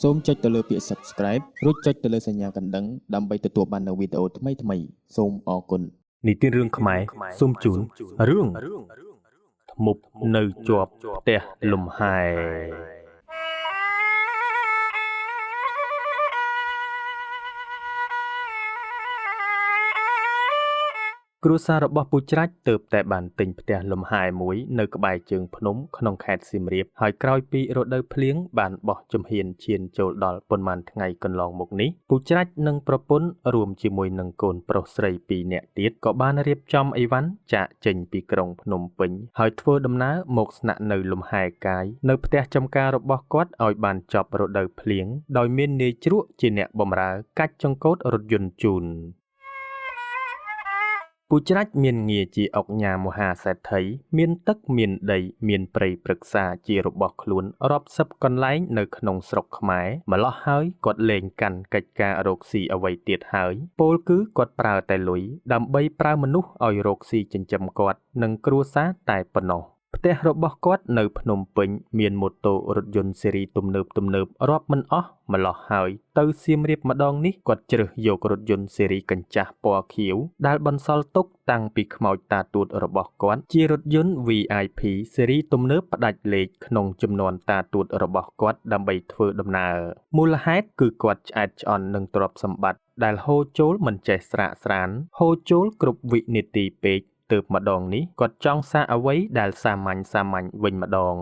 សូមចុចទៅលើពាក្យ Subscribe រួចចុចទៅលើសញ្ញាកណ្ដឹងដើម្បីទទួលបាននូវវីដេអូថ្មីៗសូមអរគុណ នីតិរឿងខ្មែរសូមជូនរឿងធ្មប់នៅជាប់ផ្ទះលំហែគ្រួសាររបស់ពូច្រាច់ទើបតែបានទិញផ្ទះលំហែមួយនៅក្បែរជើងភ្នំក្នុងខេត្តសៀមរាបហើយក្រោយពីរដូវភ្លៀងបានបោះជំហានឈានចូលដល់ប៉ុន្មានថ្ងៃកន្លងមកនេះពូច្រាច់និងប្រពន្ធរួមជាមួយនឹងកូនប្រុសស្រីពីរនាក់ទៀតក៏បានរៀបចំអីវ៉ាន់ចាកចេញពីក្រុងភ្នំពេញហើយធ្វើដំណើរមកស្នាក់នៅលំហែកាយនៅផ្ទះចំការរបស់គាត់ឲ្យបានចប់រដូវភ្លៀងដោយមាននាយជ្រក់ជាអ្នកបម្រើកាច់ចង្កូតរថយន្តជូនពូច្រាច់មានងារជាឧកញ៉ាមហាសេដ្ឋីមានទឹកមានដីមានព្រៃព្រឹក្សាជារបស់ខ្លួនរាប់សិបកន្លែងនៅក្នុងស្រុកខ្មែរម្ល៉េះហើយគាត់លែងកាន់កិច្ចការរកស៊ីអ្វីទៀតហើយពោលគឺគាត់ប្រើតែលុយដើម្បីប្រើមនុស្សឲ្យរកស៊ីចិញ្ចឹមគាត់និងគ្រួសារតែប៉ុណ្ណោះផ្ទះរបស់គាត់នៅភ្នំពេញមានម៉ូតូរថយន្តស៊េរីទំនើបៗរាប់មិនអស់ម្ល៉េះហើយទៅសៀមរាបម្ដងនេះគាត់ជ្រើសយករថយន្តស៊េរីកញ្ចាស់ពណ៌ខៀវដែលបន្សល់ទុកតាំងពីខ្មោចតាទួតរបស់គាត់ជារថយន្ត VIP ស៊េរីទំនើបផ្ដាច់លេខក្នុងចំនួនតាទួតរបស់គាត់ដើម្បីធ្វើដំណើរមូលហេតុគឺគាត់ឆ្អែតឆ្អន់នឹងទ្រព្យសម្បត្តិដែលហូរចូលមិនចេះស្រាកស្រានហូរចូលគ្រប់វិនាទីពេកទើបម្ដងនេះគាត់ចង់សាកអ្វីដែលសាមញ្ញៗវិញម្ដង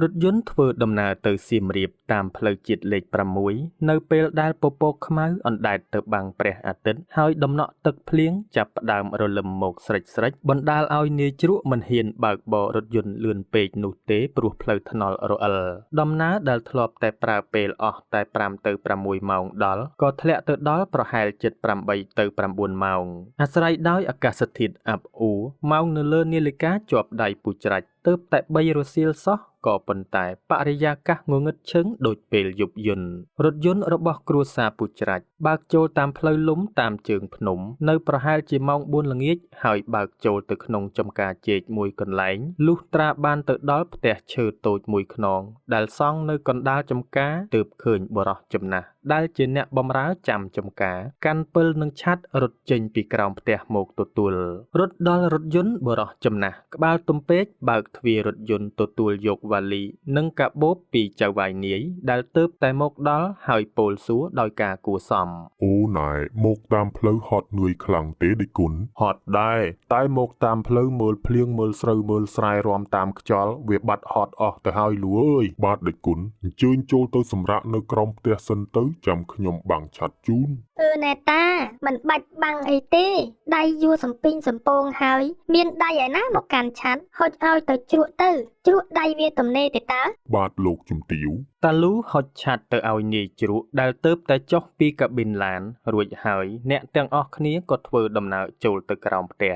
រថយន្តធ្វើដំណើរទៅសៀមរាបតាមផ្លូវជាតិលេខ6នៅពេលដែលពពកខ្មៅអណ្ដែតទៅបាំងព្រះអាទិត្យហើយដំណក់ទឹកភ្លៀងចាប់ផ្ដើមរលឹមមកស្រិចៗបណ្ដាលឲ្យនាយជ្រក់មិនហ៊ានបើកបររថយន្តលឿនពេកនោះទេព្រោះផ្លូវថ្នល់រអិលដំណើរដែលធ្លាប់តែប្រើពេលអស់តែ5ទៅ6ម៉ោងដល់ក៏ធ្លាក់ទៅដល់ប្រហែលជិត8ទៅ9ម៉ោងអាស្រ័យដោយអាកាសធាតុអាប់អួរម៉ោងនៅលើនាឡិកាជាប់ដៃពូច្រាច់ទើបតែ3រសៀលសោះក៏ប៉ុន្តែបរិយាកាសងងឹតឈឹងដូចពេលយប់យន្តរថយន្តរបស់គ្រួសារពូច្រាច់បើកចូលតាមផ្លូវលំតាមជើងភ្នំនៅប្រហែលជាម៉ោង4ល្ងាចហើយបើកចូលទៅក្នុងចំការចេកមួយកន្លែងលុះត្រាបានទៅដល់ផ្ទះឈើតូចមួយខ្នងដែលសង់នៅកណ្ដាលចំការទើបឃើញបុរសចំណាស់ដែលជាអ្នកបម្រើចាំចំការកាន់ពិលនិងឆ័ត្ររត់ចេញពីក្រោមផ្ទះមកទទួលរត់ដល់រថយន្តបុរសចំណាស់ក្បាលទំពេកបើកទ្វាររថយន្តទទួលយកវ៉ាលីនិងកាបូបពីចៅហ្វាយនាយដែលទើបតែមកដល់ហើយពោលសួរដោយការគួរសមអូណែមកតាមផ្លូវហត់នឿយខ្លាំងទេដេចគុណហត់ដែរតែមកតាមផ្លូវមើលភ្លៀងមើលស្រូវមើលស្រែរាំតាមខ្យល់វាបាត់ហត់អស់ទៅហើយលូអើយបាទដេចគុណអញ្ជើញចូលទៅសម្រាកនៅក្រោមផ្ទះសិនទៅចាំខ្ញុំបាំងឆ័ត្រជូនអឺណែតាមិនបាច់បាំងអីទេដៃយួរសំពីងសំពងហើយមានដៃឯណាមកកាន់ឆ័ត្រហុចឲ្យទៅជ្រក់ទៅជ្រក់ដៃវាទំនេរទេតើបាទលោកជំទាវតាលូហុចឆ័ត្រទៅឲ្យនាយជ្រក់ដែលទើបតែចុះពីកាប៊ីនឡានរួចហើយអ្នកទាំងអស់គ្នាក៏ធ្វើដំណើរចូលទៅក្រោមផ្ទះ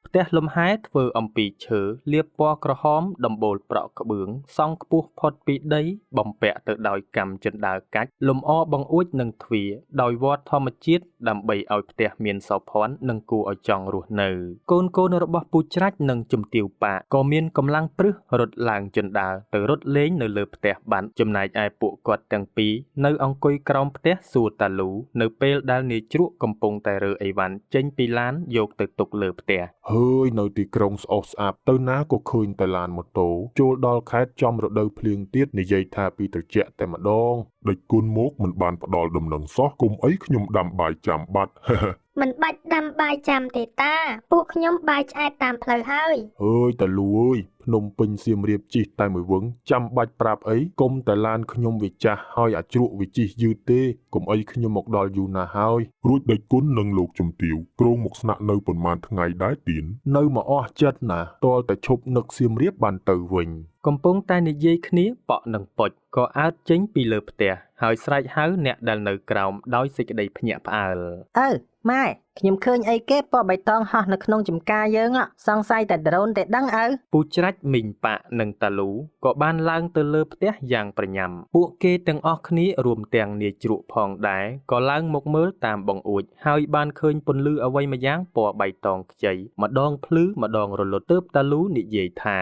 ផ្ទះលំហែធ្វើអំពីឈើលាបពណ៌ក្រហមដំបូលប្រក់ក្បឿងសង់ខ្ពស់ផុតពីដីបំពាក់ទៅដោយកាំជណ្ដើរកាច់លំអបង្អួចនិងទ្វារដោយវត្តធម្មជាតិដើម្បីឲ្យផ្ទះមានសោភ័ណនិងគួរឲ្យចង់រស់នៅកូនៗរបស់ពូច្រាច់និងជំទាវប៉ាក៏មានកម្លាំងព្រឹសរត់ឡើងជណ្ដើរទៅរត់លេងនៅលើផ្ទះបានចំណែកឯពួកគាត់ទាំងពីរនៅអង្គុយក្រោមផ្ទះសួរតាលូនៅពេលដែលនាយជ្រក់កំពុងតែរើអីវ៉ាន់ចេញពីឡានយកទៅទុកលើផ្ទះហើយនៅទីក្រុងស្អុះស្អាប់ទៅណាក៏ឃើញតែឡានម៉ូតូចូលដល់ខេត្តចំរដូវភ្លៀងទៀតនិយាយថាពីត្រជាក់តែម្ដងដេចគុណមកមិនបានផ្ដល់ដំណឹងសោះគុំអីខ្ញុំដាំបាយចាំបាត់មិនបាច់ដាំបាយចាំទេតាពួកខ្ញុំបាយឆ្អែតតាមផ្លូវហើយអើយតាលូអើយភ្នំពេញសៀមរាបជិះតែមួយវឹងចាំបាច់ប្រាប់អីគុំតែឡានខ្ញុំវាចាស់ហើយអាជ្រក់វាជិះយឺតទេគុំអីខ្ញុំមកដល់យូរណាស់ហើយរួចដេចគុណនិងលោកជំទាវគ្រោងមកស្នាក់នៅប៉ុន្មានថ្ងៃដែរទៀននៅមកអស់ចិត្តណាទាល់តែឈប់នឹកសៀមរាបបានទៅវិញកំពុងតែនិយាយគ្នាប៉ក់និងប៉ុចក៏អើតចេញពីលើផ្ទះហើយស្រែកហៅអ្នកដែលនៅក្រោមដោយសេចក្តីភ្ញាក់ផ្អើលអើម៉ែខ្ញុំឃើញអីគេពណ៌បៃតងហោះនៅក្នុងចំការយើងសង្ស័យតែដ្រូនទេដឹងឪពូច្រាច់មីងប៉ាក់និងតាលូក៏បានឡើងទៅលើផ្ទះយ៉ាងប្រញាំពួកគេទាំងអស់គ្នារួមទាំងនាយជ្រក់ផងដែរក៏ឡើងមកមើលតាមបង្អួចហើយបានឃើញពន្លឺអ្វីម្យ៉ាងពណ៌បៃតងខ្ចីម្ដងភ្លឺម្ដងរលត់ទើបតាលូនិយាយថា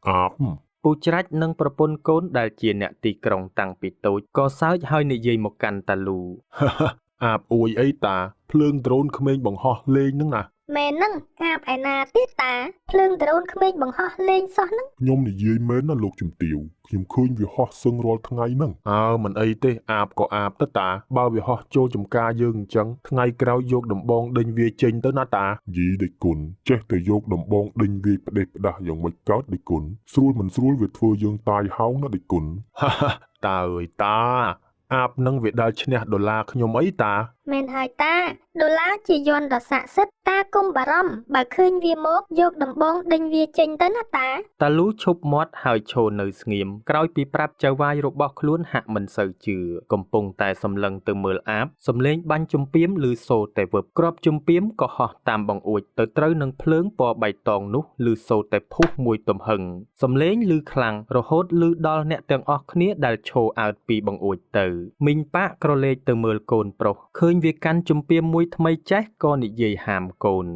អាប់ ពូច្រាច់និងប្រពន្ធកូនដែលជាអ្នកទីក្រុងតាំងពីតូចក៏សើចហើយនិយាយមកកាន់តាលូ អាបអួយអីតាភ្លើងដ្រូនក្មេងបង្ហោះលេងហ្នឹងណា មែនហ្នឹងអាបឯណាទៀតតាភ្លើងដ្រូនក្មេងបង្ហោះលេងសោះហ្នឹង ខ្ញុំនិយាយមែនណាលោកជំទាវខ្ញុំឃើញវាហោះសឹងរាល់ថ្ងៃហ្នឹង អើមិនអីទេអាបក៏អាបទៅតាបើវាហោះចូលចំការយើងអញ្ចឹងថ្ងៃក្រោយយកដំបងដេញវាចេញទៅណាតា យីដេចគុណចេះតែយកដំបងដេញវាផ្ដេសផ្ដាស់យ៉ាងម៉េចកើតដេចគុណស្រួលមិនស្រួលវាធ្វើយើងតាយហោងណាដេចគុណ ហាហាតាអើយតាអាបនឹងវាដើរឈ្នះដុល្លារខ្ញុំអីតា មែនហើយតាដុល្លារជាយន្តដ៏ស័ក្តិសិទ្ធិតាកុំបារម្ភបើឃើញវាមកយកដំបងដេញវាចេញទៅណាតា តាលូឈប់មាត់ហើយឈរនៅស្ងៀមក្រោយពីប្រាប់ចៅហ្វាយរបស់ខ្លួនហាក់មិនសូវជឿកំពុងតែសម្លឹងទៅមើលអាបសំឡេងបាញ់ជំពាមឮសូរតែវឹបគ្រាប់ជំពាមក៏ហោះតាមបង្អួចទៅត្រូវនឹងភ្លើងពណ៌បៃតងនោះឮសូរតែភុះមួយទំហឹងសំឡេងឮខ្លាំងរហូតឮដល់អ្នកទាំងអស់គ្នាដែលឈរអើតពីបង្អួចទៅមីងប៉ាកក្រឡេកទៅមើលកូនប្រុសឃើញវាកាន់ជំពាមមួយថ្មីចេះក៏និយាយហាមកូន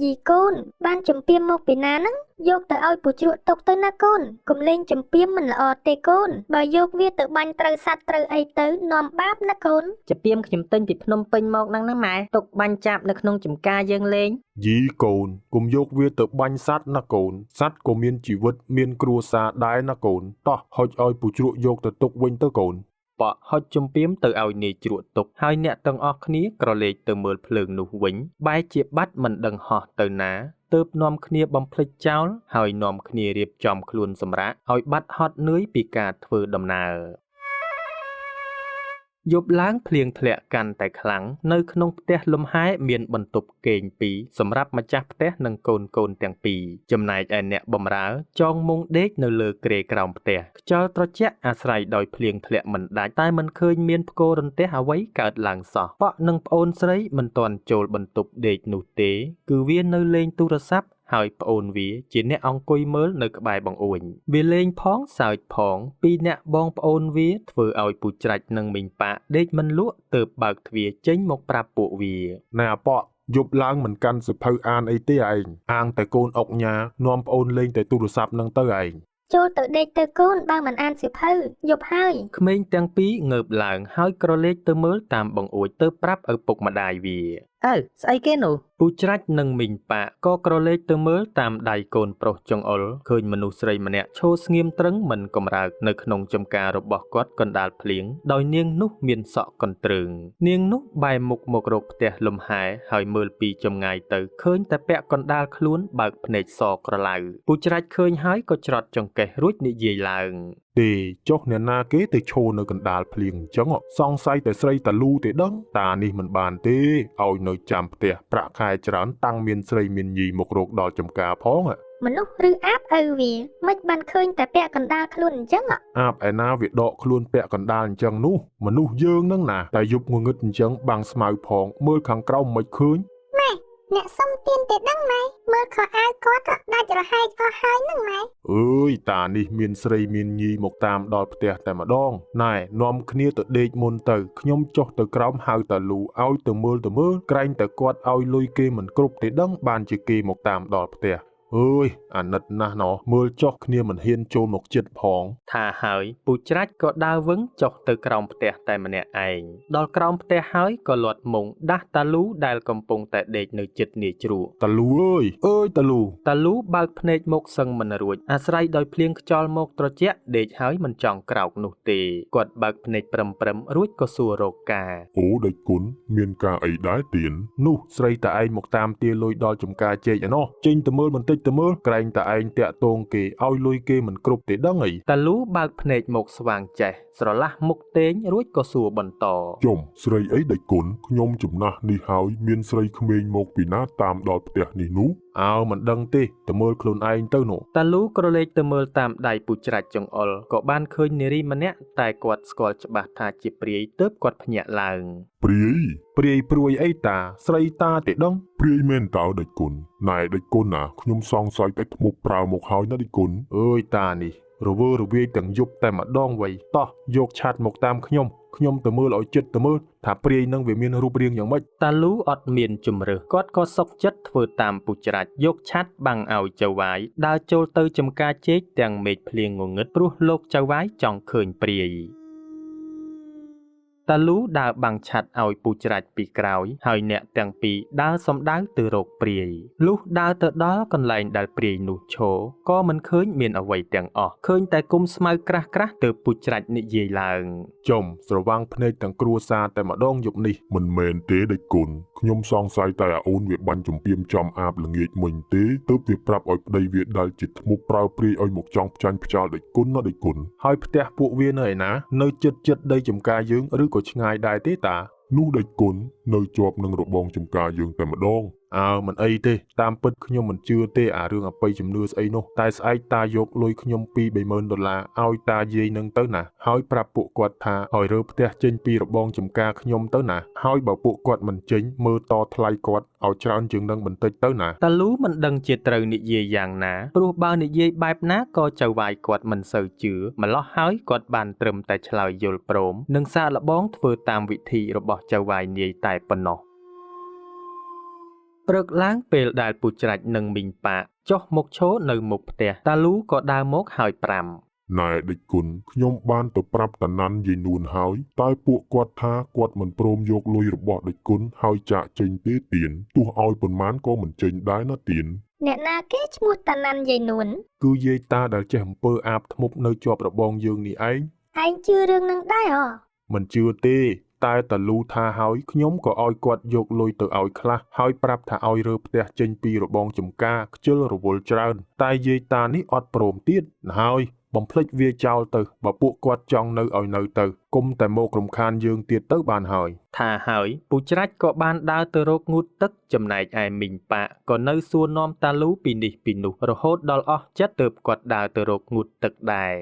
យីកូនបានជំពាមមកពីណាហ្នឹងយកទៅឲ្យពូជ្រក់ទុកទៅណាកូនកុំលេងជំពាមមិនល្អទេកូនបើយកវាទៅបាញ់ត្រូវសត្វត្រូវអីទៅនាំបាបណាកូន ចាពីមខ្ញុំទិញពីភ្នំពេញមកហ្នឹងណាម៉ែទុកបាញ់ចាប់នៅក្នុងចំការយើងលេង យីកូនកុំយកវាទៅបាញ់សត្វណាកូនសត្វក៏មានជីវិតមានគ្រួសារដែរណាកូនតោះហុចឲ្យពូជ្រក់យកទៅទុកវិញទៅកូន ប៉ក់ហុចជំពាមទៅឲ្យនាយជ្រក់ទុកហើយអ្នកទាំងអស់គ្នាក្រឡេកទៅមើលភ្លើងនោះវិញបែរជាបាត់មិនដឹងហោះទៅណាទើបនាំគ្នាបំភ្លេចចោលហើយនាំគ្នារៀបចំខ្លួនសម្រាកឲ្យបាត់ហត់នឿយពីការធ្វើដំណើរយប់ឡើងភ្លៀងធ្លាក់កាន់តែខ្លាំងនៅក្នុងផ្ទះលំហែមានបន្ទប់គេងពីរសម្រាប់ម្ចាស់ផ្ទះនិងកូនៗទាំងពីរចំណែកឯអ្នកបម្រើចងមុងដេកនៅលើគ្រែក្រោមផ្ទះខ្យល់ត្រជាក់អាស្រ័យដោយភ្លៀងធ្លាក់មិនដាច់តែមិនឃើញមានផ្គររន្ទះអ្វីកើតឡើងសោះប៉ក់និងប្អូនស្រីមិនទាន់ចូលបន្ទប់ដេកនោះទេគឺវានៅលេងទូរស័ព្ទហើយប្អូនវាជាអ្នកអង្គុយមើលនៅក្បែរបង្អួចវាលេងផងសើចផងពីរអ្នកបងប្អូនវាធ្វើឲ្យពូច្រាច់និងមីងប៉ាកដេកមិនលក់ទើបបើកទ្វារចេញមកប្រាប់ពួកវា ណែអាប៉ក់យប់ឡើងមិនកាន់សៀវភៅអានអីទេឯងអាងតែកូនអុកញ៉ានាំប្អូនលេងតែទូរស័ព្ទនឹងទៅឯង ចូលទៅដេកទៅកូនបើមិនអានសៀវភៅយប់ហើយ ក្មេងទាំងពីរងើបឡើងហើយក្រឡេកទៅមើលតាមបង្អួចទៅប្រាប់ឪពុកម្ដាយវា អើស្អីគេនោះ ពូច្រាច់និងមីងប៉ាកក៏ក្រឡេកទៅមើលតាមដៃកូនប្រុសចង្អុលឃើញមនុស្សស្រីម្នាក់ឈរស្ងៀមត្រឹងមិនកម្រើកនៅក្នុងចំការរបស់គាត់កណ្ដាលភ្លៀងដោយនាងនោះមានសក់កន្ទ្រើងនាងនោះបែរមុខមករកផ្ទះលំហែហើយមើលពីចម្ងាយទៅឃើញតែពាក់កណ្ដាលខ្លួនបើកភ្នែកសក្រឡៅពូច្រាច់ឃើញហើយក៏ច្រត់ចង្កេះរួចនិយាយឡើង ទេចុះអ្នកណាគេទៅឈរនៅកណ្ដាលភ្លៀងអញ្ចឹងសង្ស័យតែស្រីតាលូទេដឹងតានេះមិនបានទេឲ្យនៅចាំផ្ទះប្រាក់ខែច្រើនតាំងមានស្រីមានញីមករកដល់ចំការផង មនុស្សឬអាបឪវាមិនបានឃើញតែពាក់កណ្ដាលខ្លួនអញ្ចឹង អាបឯណាវាដកខ្លួនពាក់កណ្ដាលអញ្ចឹងនោះមនុស្សយើងនឹងណាតែយប់ងងឹតអញ្ចឹងបាំងស្មៅផងមើលខាងក្រោមមិនឃើញ ម៉ែអ្នកសុំទៀនទេដឹងម៉ែមើលខោអាវគាត់ដាច់រហែកអស់ហើយនឹងម៉ែ អើយតានេះមានស្រីមានញីមកតាមដល់ផ្ទះតែម្ដងណែនាំគ្នាទៅដេកមុនទៅខ្ញុំចុះទៅក្រោមហៅតាលូឲ្យទៅមើលក្រែងតែគាត់ឲ្យលុយគេមិនគ្រប់ទេដឹងបានជាគេមកតាមដល់ផ្ទះអើយអាណិតណាស់ណោះមើលចុះគ្នាមិនហ៊ានចូលមកចិត្តផង ថាហើយពូច្រាច់ក៏ដើរវឹងចុះទៅក្រោមផ្ទះតែម្នាក់ឯងដល់ក្រោមផ្ទះហើយក៏លាត់មុងដាស់តាលូដែលកំពុងតែដេកនៅជិតនាយជ្រក់ តាលូអើយអើយតាលូ តាលូបើកភ្នែកមកសឹងមិនរួចអាស្រ័យដោយភ្លៀងខ្យល់មកត្រជាក់ដេកហើយមិនចង់ក្រោកនោះទេគាត់បើកភ្នែកព្រឹមៗរួចក៏សួររកការ អូដេចគុណមានការអីដែរទៀន នោះស្រីតាឯងមកតាមទាលុយដល់ចំការចេកឯណោះចេញទៅមើលបន្តិចទៅមើលក្រែងតាឯងតាក់ទងគេឲ្យលុយគេមិនគ្រប់ទេដឹងអី តាលូបើកភ្នែកមកស្វាងចេះស្រឡះមុខតេងរួចក៏សួរបន្ត ជុំស្រីអីដេចគុណខ្ញុំចំណាស់នេះហើយមានស្រីក្មេងមកពីណាតាមដល់ផ្ទះនេះនោះ អើមិនដឹងទេទៅមើលខ្លួនឯងទៅនោះ តាលូក្រឡេកទៅមើលតាមដៃពូច្រាច់ចង្អុលក៏បានឃើញនារីម្នាក់តែគាត់ស្គាល់ច្បាស់ថាជាព្រាយទើបគាត់ភ្ញាក់ឡើង ព្រាយ ព្រាយព្រួយអីតាស្រីតាទេដឹង ព្រាយមែនតើដេចគុណណែដេចគុណណាខ្ញុំសង្ស័យតែធ្មប់ប្រើមកហើយណាដេចគុណ អើយតានេះរវើរវាយទាំងយប់តែម្ដងវៃតោះយកឆាតមកតាមខ្ញុំ ខ្ញុំទៅមើលឲ្យចិត្តទៅមើលថាព្រាយនឹងវាមានរូបរាងយ៉ាងម៉េច តាលូអត់មានជំរើសគាត់ក៏សុកចិត្តធ្វើតាមពូច្រាច់យកឆាត់បាំងឲ្យចៅហ្វាយដើរចូលទៅចំការចេកទាំងមេឃភ្លៀងងងឹតព្រោះលោកចៅហ្វាយចង់ឃើញព្រាយតាលូដើរបាំងឆាត់ឲ្យពូច្រាច់ពីក្រោយហើយអ្នកទាំងពីរដើរសំដៅទៅរកព្រាយលុះដើរទៅដល់កន្លែងដែលព្រាយនោះឈរក៏មិនឃើញមានអ្វីទាំងអស់ឃើញតែគុំស្មៅក្រាស់ៗទើបពូច្រាច់និយាយឡើង ចំស្រវាំងភ្នែកទាំងគ្រួសារតែម្ដងយប់នេះ មិនមែនទេដេចគុណខ្ញុំសង្ស័យតែអាអូនវាបាញ់ចម្ពាមចំអាបល្ងាចមិញទេទើបវាប្រាប់ឲ្យប្តីវាដែលជាធ្មប់ប្រើព្រាយឲ្យមកចង់ផ្ចាញ់ផ្ចាលដេចគុណណាដេចគុណ ហើយផ្ទះពួកវានៅឯណានៅជិតជិតដីចំការយើងឬក៏ឆ្ងាយដែរទេតា នោះដេចគុណនៅជាប់នឹងរបងចំការយើងតែម្ដង អើមិនអីទេតាមពិតខ្ញុំមិនជឿទេអារឿងអបិយជំនឿស្អីនោះតែស្អែកតាយកលុយខ្ញុំ2 30000ដុល្លារឲ្យតាយាយនឹងទៅណាហើយប្រាប់ពួកគាត់ថាឲ្យរើផ្ទះចេញពីរបងចំការខ្ញុំទៅណាហើយបើពួកគាត់មិនចេញមើលតថ្លៃគាត់ឲ្យច្រើនជាងនឹងបន្តិចទៅណា តាលូមិនដឹងជាត្រូវនិយាយយ៉ាងណាព្រោះបើនិយាយបែបណាក៏ចៅហ្វាយគាត់មិនសូវជឿម្លោះហើយគាត់បានត្រឹមតែឆ្លើយយល់ព្រមនិងសាកល្បងធ្វើតាមវិធីរបស់ចៅហ្វាយនាយតែប៉ុណ្ណោះព្រឹកឡើងពេលដែលពូច្រាច់និងមីងប៉ាកចុះមកឈរនៅមុខផ្ទះតាលូក៏ដើរមកហើយប្រាំ ណែដេចគុណខ្ញុំបានទៅប្រាប់តាណាន់យាយនួនហើយតែពួកគាត់ថាគាត់មិនព្រមយកលុយរបស់ដេចគុណហើយចាកចេញទេទៀនទោះឲ្យប៉ុន្មានក៏មិនចេញដែរណាទៀន អ្នកណាគេឈ្មោះតាណាន់យាយនួន គឺយាយតាដែលចេះអំពើអាបធ្មប់នៅជាប់របងយើងនេះឯង ឯងជឿរឿងនឹងដែរហ៎ មិនជឿទេតែតាលូថាហើយខ្ញុំក៏ឲ្យគាត់យកលុយទៅឲ្យខ្លះហើយប្រាប់ថាឲ្យរើផ្ទះចេញពីរបងចំការខ្ជិលរវល់ច្រើនតែយាយតានេះអត់ព្រមទៀតណាហើយបំភ្លេចវាចោលទៅបើពួកគាត់ចង់នៅឲ្យនៅទៅគុំតែមករំខានយើងទៀតទៅបានហើយ ថាហើយពូច្រាច់ក៏បានដើរទៅរកងូតទឹកចំណែកឯមីងប៉ាកក៏នៅសួរនាំតាលូពីនេះពីនោះរហូតដល់អស់ចិត្តទើបគាត់ដើរទៅរកងូតទឹកដែរ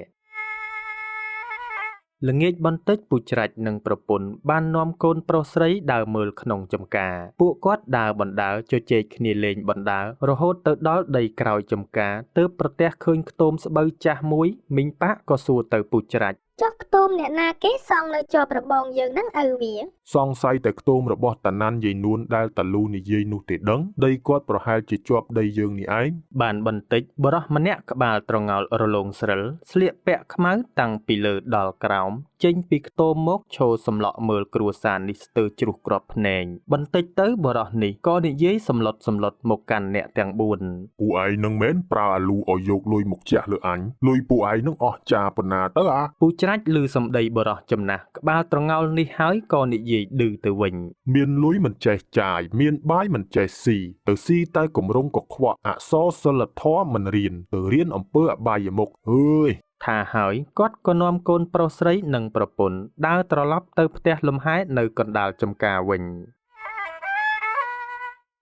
ល្ងាចបន្តិចពូច្រាច់និងប្រពន្ធបាននាំកូនប្រុសស្រីដើរមើលក្នុងចំការពួកគាត់ដើរបណ្ដើរជជែកគ្នាលេងបណ្ដើររហូតទៅដល់ដីក្រោយចំការទើបប្រទះឃើញខ្ទមស្បូវចាស់មួយមីងប៉ាកក៏សួរទៅពូច្រាច់ ចុះខ្ទមអ្នកណាគេសង់នៅជាប់របងយើងនឹងឪវា សង្ស័យតែខ្ទមរបស់តាណាន់យាយនួនដែលតាលូនិយាយនោះទេដឹងដីគាត់ប្រហែលជាជាប់ដីយើងនេះឯង បានបន្តិចបុរសម្នាក់ក្បាលត្រងោលរលោងស្រិលស្លៀកពាក់ខ្មៅតាំងពីលើដល់ក្រោមចេញពីខ្ទមមកឈរសម្លក់មើលគ្រួសារនេះស្ទើរជ្រុះគ្រាប់ភ្នែកបន្តិចទៅបុរសនេះក៏និយាយសម្លុតសម្លុតមកកាន់អ្នកទាំង4 ពួកឯងនឹងមែនប្រើអាលូឲ្យយកលុយមកជះលើអញលុយពួកឯងនឹងអស់ចាប៉ុណ្ណាទៅអា ពូច្រាច់ឮសម្ដីបុរសចំណាស់ក្បាលត្រងោលនេះហើយក៏និយាយឌឺទៅវិញ មានលុយមិនចេះចាយមានបាយមិនចេះស៊ីទៅស៊ីតែគម្រងក៏ខ្វក់អក្សរសិលធម៌មិនរៀនទៅរៀនអំពើអបាយមុខអើយ ថាហើយគាត់ក៏នាំកូនប្រុសស្រីនិងប្រពន្ធដើរត្រឡប់ទៅផ្ទះលំហែនៅកណ្ដាលចំការវិញ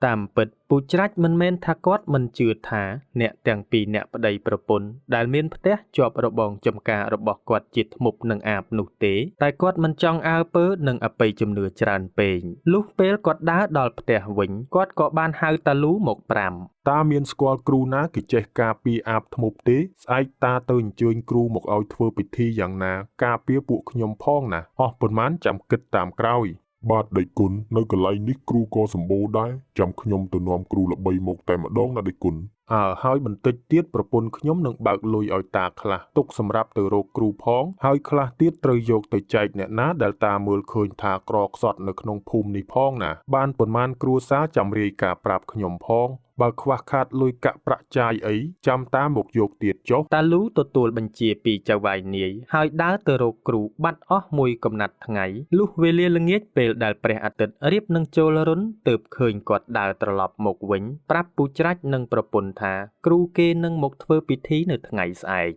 តាមពិតពូច្រាច់មិនមែនថាគាត់មិនជឿថាអ្នកទាំងពីរអ្នកប្តីប្រពន្ធដែលមានផ្ទះជាប់របងចំការរបស់គាត់ជាធ្មប់និងអាបនោះទេតែគាត់មិនចង់អើពើនិងអបិយជំនឿច្រើនពេកលុះពេលគាត់ដើរដល់ផ្ទះវិញគាត់ក៏បានហៅតាលូមកប្រាំ តាមានស្គាល់គ្រូណាគេចេះការពារអាបធ្មប់ទេស្អែកតាទៅអញ្ជើញគ្រូមកឲ្យធ្វើពិធីយ៉ាងណាការពារពួកខ្ញុំផងណាអស់ប៉ុន្មានចាំគិតតាមក្រោយ បាទដេចគុណនៅកន្លែងនេះគ្រូក៏សម្បូរដែរចាំខ្ញុំទៅនាំគ្រូល្បីមកតែម្ដងណាដេចគុណ អើហើយបន្តិចទៀតប្រពន្ធខ្ញុំនឹងបើកលុយឲ្យតាខ្លះទុកសម្រាប់ទៅរកគ្រូផងហើយខ្លះទៀតត្រូវយកទៅចែកអ្នកណាដែលតាមើលឃើញថាក្រខ្សត់នៅក្នុងភូមិនេះផងណាបានប៉ុន្មានគ្រួសារចាំរាយការណ៍ប្រាប់ខ្ញុំផងបើខ្វះខាតលុយកាក់ប្រាក់ចាយអីចាំតាមកយកទៀតចុះ តាលូទទួលបញ្ជាពីចៅហ្វាយនាយហើយដើរទៅរកគ្រូបាត់អស់មួយកំណាត់ថ្ងៃលុះវេលាល្ងាចពេលដែលព្រះអាទិត្យរៀបនឹងចូលរុនទើបឃើញគាត់ដើរត្រឡប់មកវិញប្រាប់ពូច្រាច់និងប្រពន្ធថាគ្រូគេនឹងមកធ្វើពិធីនៅថ្ងៃស្អែក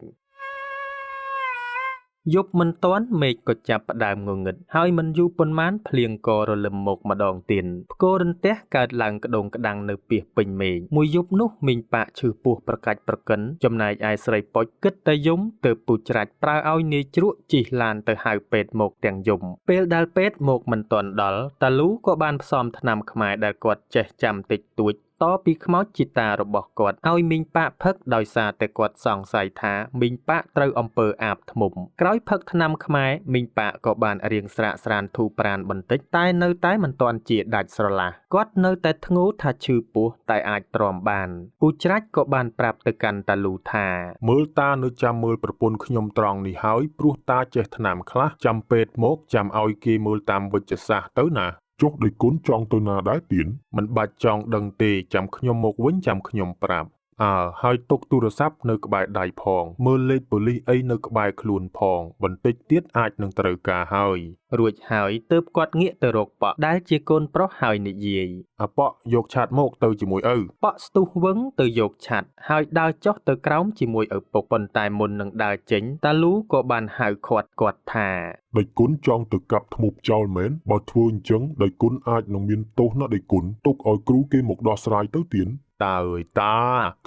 យប់មិនទាន់មេឃក៏ចាប់ផ្ដើមងងឹតហើយមិនយូរប៉ុន្មានភ្លៀងក៏រលឹមមកម្ដងទៀតផ្គររន្ទះកើតឡើងក្តងក្តាំងនៅពាសពេញមេឃមួយយប់នោះមីងប៉ាកឈឺពោះប្រកាច់ប្រកិនចំណែកឯស្រីប៉ុចគិតតែយំទើបពូច្រាច់ប្រើឲ្យនាយជ្រក់ជិះឡានទៅហៅពេទ្យមកទាំងយំពេលដែលពេទ្យមកមិនទាន់ដល់តាលូក៏បានផ្សំថ្នាំខ្មែរដែលគាត់ចេះចាំតិចតួច តពីខ្មោចជីតារបស់គាត់ឲ្យមីងប៉ាកផឹកដោយសារតែគាត់សង្ស័យថាមីងប៉ាកត្រូវអំពើអាបធ្មប់ក្រោយផឹកថ្នាំខ្មែរមីងប៉ាកក៏បានរៀងស្រាកស្រានធូរប្រានបន្តិចតែនៅតែមិនទាន់ជាដាច់ស្រឡះគាត់នៅតែធ្ងោថាឈឺពោះតែអាចទ្រាំបានពូច្រាច់ក៏បានប្រាប់ទៅកាន់តាលូថាមើលតានៅចាំមើលប្រពន្ធខ្ញុំត្រង់នេះហើយព្រោះតាចេះថ្នាំខ្លះចាំពេទ្យមកចាំឲ្យគេមើលតាមវិជ្ជសាស្ត្រទៅណាចុះដេចគុណចង់ទៅណាដែរទៀនមិនបាច់ចង់ដឹងទេចាំខ្ញុំមកវិញចាំខ្ញុំប្រាប់អើហើយទុកទូរស័ព្ទនៅក្បែរដៃផងមើលលេខប៉ូលីសអីនៅក្បែរខ្លួនផងបន្តិចទៀតអាចនឹងត្រូវការហើយរួចហើយទើបគាត់ងាកទៅរកប៉ក់ដែលជាកូនប្រុសហើយនិយាយអាប៉ក់យកឆាតមកទៅជាមួយឪប៉ក់ស្ទុះវឹងទៅយកឆាតហើយដើរចុះទៅក្រោមជាមួយឪពុកប៉ុន្តែមុននឹងដើរចេញតាលូក៏បានហៅខាត់គាត់ថាដេចគុណចង់ទៅកាប់ធ្មប់ចោលមែនបើធ្វើអញ្ចឹងដេចគុណអាចនឹងមានទោសណាស់ដេចគុណទុកឲ្យគ្រូគេមកដោះស្រាយទៅទៀនតាអើយតា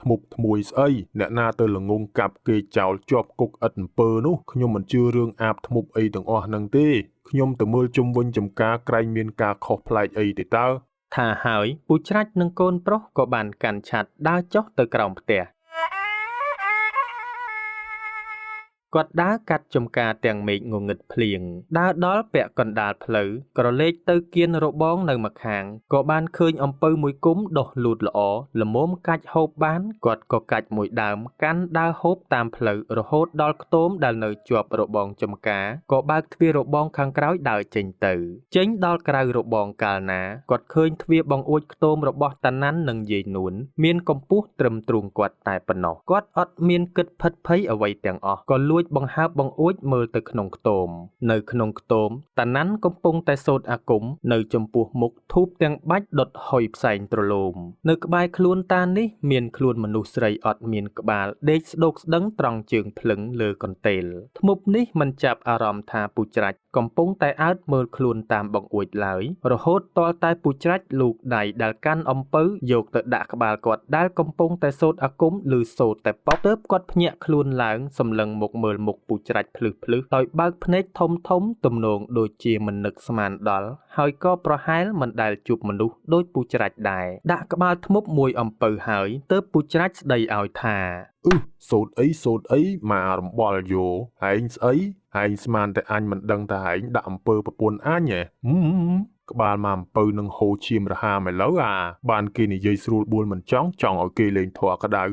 ធ្មប់ធ្មួយស្អីអ្នកណាទៅល្ងងកាប់គេចោលជាប់គុកឥតអំពើនោះខ្ញុំមិនជឿរឿងអាបធ្មប់អីទាំងអស់ហ្នឹងទេខ្ញុំទៅមើលជុំវិញចំការក្រែងមានការខុសប្លែកអីទេតើថាហើយពូច្រាច់និងកូនប្រុសក៏បានកាន់ឆាត់ដើរចុះទៅក្រោមផ្ទះគាត់ដើរកាត់ចំការទាំងមេឃងងឹតភ្លៀងដើរដល់ពាក់កណ្ដាលផ្លូវក្រឡេកទៅគៀនរបងនៅម្ខាងក៏បានឃើញអំពៅមួយគុំដុះលូតល្អល្មមកាច់ហូបបានគាត់ក៏កាច់មួយដើមកាន់ដើរហូបតាមផ្លូវរហូតដល់ខ្ទមដែលនៅជាប់របងចំការក៏បើកទ្វាររបងខាងក្រោយដើរចេញទៅចេញដល់ក្រៅរបងកាលណាគាត់ឃើញទ្វារបង្អួចខ្ទមរបស់តាណាន់និងយាយនួនមានកម្ពស់ត្រឹមទ្រូងគាត់តែប៉ុណ្ណោះគាត់អត់មានគិតភិតភ័យអ្វីទាំងអស់ក៏លួចបង្ហើបបង្អួចមើលទៅក្នុងខ្ទមនៅក្នុងខ្ទមតាណាន់កំពុងតែសូត្រអាគមនៅចំពោះមុខធូបទាំងបាច់ដុតហុយផ្សែងទ្រលោមនៅក្បែរខ្លួនតានេះមានខ្លួនមនុស្សស្រីអត់មានក្បាលដេកស្ដោកស្ដឹងត្រង់ជើងភ្លឹងលើកន្ទេលធ្មប់នេះមិនចាប់អារម្មណ៍ថាពូច្រាច់កំពុងតែអើតមើលខ្លួនតាមបង្អួចឡើយរហូតទាល់តែពូច្រាច់លូកដៃដែលកាន់អំពៅយកទៅដាក់ក្បាលគាត់ដែលកំពុងតែសូត្រអាគមឬសូត្រតែប៉ុកទើបគាត់ភ្ញាក់ខ្លួនឡើងសម្លឹងមកមើលមុខពូច្រាច់ភ្លឹះភ្លឹះដោយបើកភ្នែកធំធំទំនងដូចជាមិននឹកស្មានដល់ហើយក៏ប្រហែលមិនដែលជួបមនុស្សដូចពូច្រាច់ដែរដាក់ក្បាលធ្មប់មួយអំពៅហើយទើបពូច្រាច់ស្ដីឲ្យថាអឺសូត្រអីសូត្រអីមករំបល់យោហែងស្អីហែងស្មានតែអញមិនដឹងថាហែងដាក់អំពើប្រពន្ធអញហ៎ក្បាលមកអំពៅនឹងហូរឈាមរហាមឥឡូវអាបានគេនិយាយស្រួលបួលមិនចង់ចង់ឲ្យគេលេងធွာក្តៅ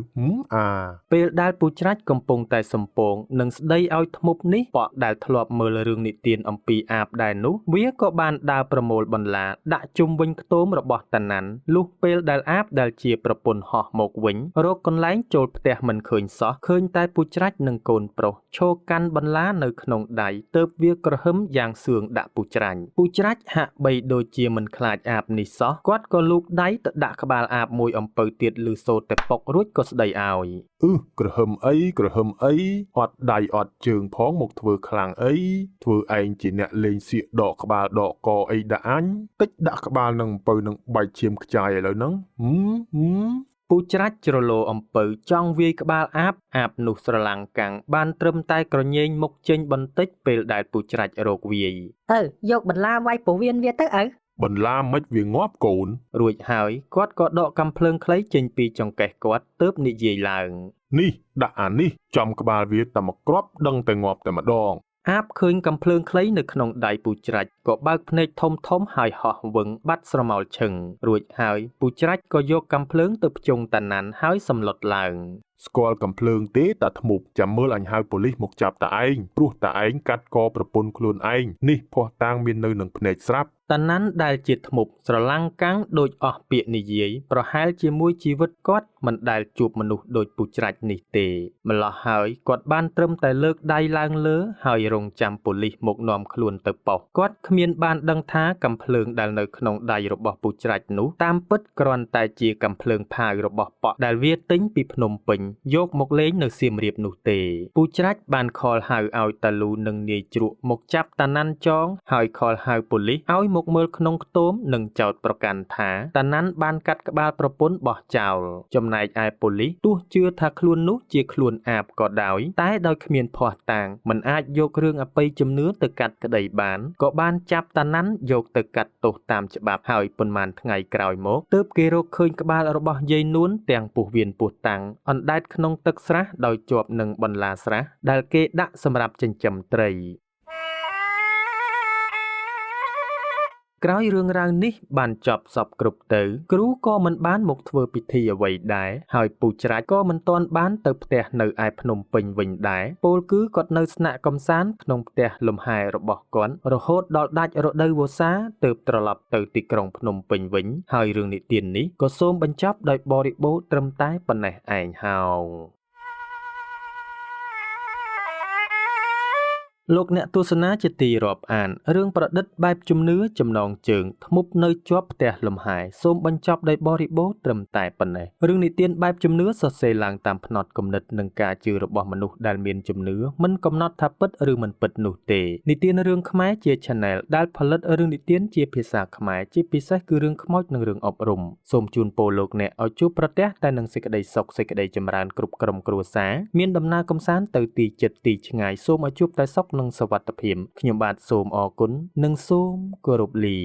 អាពេលដែលពូច្រាច់កំពុងតែសំពងនិងស្ដីឲ្យធ្មប់នេះប៉ក់ដែលធ្លាប់មើលរឿងនិទានអំពីអាបដែរនោះវាក៏បានដើរប្រមូលបន្លាដាក់ជុំវិញខ្ទមរបស់តាណាន់លុះពេលដែលអាបដែលជាប្រពន្ធហោះមកវិញរកកន្លែងចូលផ្ទះមិនឃើញសោះឃើញតែពូច្រាច់និងកូនប្រុសឈរកាន់បន្លានៅក្នុងដៃទើបវាក្រហឹមយ៉ាងសឿងដាក់ពូច្រាច់ពូច្រាច់ហាក់បីដូចជាមិនខ្លាចអាបនេះសោះគាត់ក៏លូកដៃទៅដាក់ក្បាលអាបមួយអំពៅទៀតឮសូត្រតែប៉ុករួចក៏ស្ដីឲ្យអឺក្រហឹមអីក្រហឹមអីអត់ដៃអត់ជើងផងមកធ្វើខ្លាំងអីធ្វើឯងជាអ្នកលេងសៀកដកក្បាលដកកអីដាក់អញតិចដាក់ក្បាលនឹងអំពៅនឹងបែកឈាមខ្ចាយឥឡូវហ្នឹងពូច្រាច់ជ្រលោអំពៅចង់វាយក្បាលអាបអាបនោះស្រឡាំងកាំងបានត្រឹមតែក្រញែងមុខចេញបន្តិចពេលដែលពូច្រាច់រកវាយឪយកបន្លាវាយពោះវៀនវាទៅឪបន្លាមិនវាងាប់កូនរួចហើយគាត់ក៏ដកកាំភ្លើងខ្លីចេញពីចង្កេះគាត់ទើបនិយាយឡើងនេះដាក់អានេះចំក្បាលវាតែមកគ្រាប់ដឹងតែងាប់តែម្ដងអាបឃើញកាំភ្លើងខ្លីនៅក្នុងដៃពូច្រាច់ក៏បើកភ្នែកធំធំហើយហោះវឹងបាត់ស្រមោលឈឹងរួចហើយពូច្រាច់ក៏យកកាំភ្លើងទៅភ្ជង់តាណាន់ហើយសម្លុតឡើងស្គាល់កាំភ្លើងទេតាធ្មប់ចាំមើលអញហៅប៉ូលីសមកចាប់តាឯងព្រោះតាឯងកាត់កប្រពន្ធខ្លួនឯងនេះភ័ស្តុតាងមាននៅនឹងភ្នែកស្រាប់តាណាន់ដែលជាធ្មប់ស្រឡាំងកាំងដូចអស់ពាក្យនិយាយប្រហែលជាមួយជីវិតគាត់មិនដែលជួបមនុស្សដូចពូច្រាច់នេះទេម្ល៉េះហើយគាត់បានត្រឹមតែលើកដៃឡើងលើហើយរងចាំប៉ូលីសមកនាំខ្លួនទៅប៉ុស្តិ៍គាត់គ្មានបានដឹងថាកាំភ្លើងដែលនៅក្នុងដៃរបស់ពូច្រាច់នោះតាមពិតគ្រាន់តែជាកាំភ្លើងផាវរបស់ប៉ក់ដែលវាទិញពីភ្នំពេញ យកមកលេងនៅសៀមរាបនោះទេពូច្រាច់បានខលហៅឲ្យតាលូនិងនាយជ្រក់មកចាប់តាណាន់ចងហើយខលហៅប៉ូលីសឲ្យមកមើលក្នុងខ្ទមនិងចោទប្រកាន់ថាតាណាន់បានកាត់ក្បាលប្រពន្ធបោះចោលចំណែកឯប៉ូលីសទោះជឿថាខ្លួននោះជាខ្លួនអាបក៏ដោយតែដោយគ្មានភស្តុតាងមិនអាចយករឿងអបិយជំនឿទៅកាត់ក្តីបានក៏បានចាប់តាណាន់យកទៅកាត់ទោសតាមច្បាប់ហើយប៉ុន្មានថ្ងៃក្រោយមកទើបគេរកឃើញក្បាលរបស់យាយនួនទាំងពោះវៀនពោះតាំងអណ្ដែតក្នុងទឹកស្រះដោយជាប់នឹងបន្លាស្រះដែលគេដាក់សម្រាប់ចិញ្ចឹមត្រីក្រោយរឿងរ៉ាវនេះបានចប់សពគ្រប់ទៅគ្រូក៏មិនបានមកធ្វើពិធីអ្វីដែរហើយពូច្រាច់ក៏មិនទាន់បានទៅផ្ទះនៅឯភ្នំពេញវិញដែរពោលគឺគាត់នៅស្នាក់កំសាន្តក្នុងផ្ទះលំហែរបស់គាត់រហូតដល់ដាច់រដូវវស្សាទើបត្រឡប់ទៅទីក្រុងភ្នំពេញវិញហើយរឿងនិទាននេះក៏សូមបញ្ចប់ដោយបរិបូរណ៍ត្រឹមតែប៉ុណ្ណេះឯងហើយលោកអ្នកទស្សនាជាទីរាប់អានរឿងប្រឌិតបែបជំនឿចំណងជើងធ្មប់នៅជាប់ផ្ទះលំហែសូមបញ្ចប់ដោយបរិបូរណ៍ត្រឹមតែប៉ុណ្ណេះរឿងនិទានបែបជំនឿសរសេរឡើងតាមផ្នត់គំនិតនិងការជឿរបស់មនុស្សដែលមានជំនឿមិនកំណត់ថាពិតឬមិនពិតនោះទេនិទានរឿងខ្មែរជា Channel ដែលផលិតរឿងនិទានជាភាសាខ្មែរជាពិសេសគឺរឿងខ្មោចនិងរឿងអប់រំសូមជូនពរលោកអ្នកឲ្យជួបប្រទះតែនឹងសេចក្តីសុខសេចក្តីចម្រើនគ្រប់ក្រុមគ្រួសារមានដំណើរកម្សាន្តទៅទីជិតទីឆ្ងាយសូមឲ្យជួបតែសុខនិងសុវត្ថិភាពខ្ញុំបាទសូមអរគុណនិងសូមគោរពលា